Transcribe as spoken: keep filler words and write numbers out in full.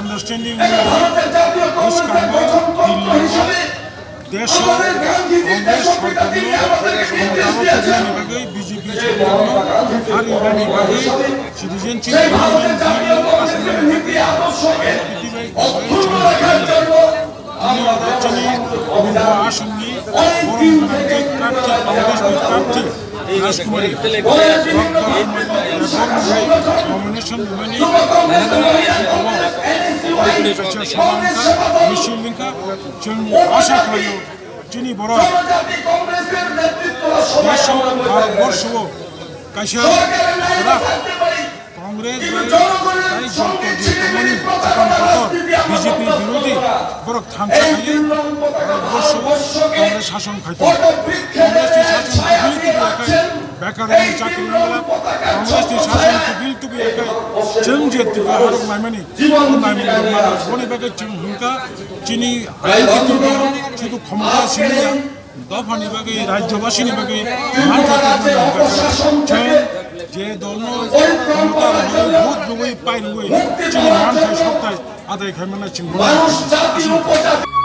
Understanding bwskango Delhi-o desho Congress sorkarno khomotao tubunani bagwi B J P sorkarno harinani bagwi Citizenship Amendment Bill-o aswknani bagwi B J P bai Congress sorkarno Chini aswkni borok gwnangwi prarthi, Congress ni prarthi Rajkumari Debbarma nomination rwmani kaisa sabha wngkha, misil wngkha. Chwng asa khlaio chini borok desho, Bharatborsho kaisa kwrak Congress bai tai joto je tongmani chikon kotor B J P birodhi borok thansa khaio, borok Congress sason khaito. Congress ni sason kubili tubu yakhai bekarni chakri wngla, Congress ni sason kubili tubu yakhai chwng je Tripura harok naimani, naimani rok mano. Boni bagwi chwng hwnkha chini identity no sudu khomota simi ya. Dophani bagwi, rajyobasini bagwi manthai tongmani hwnkha chwng je dolno khomota rwui, vote rwui, pai rwui, chini manthai sokthai adai khaimano chwng bono.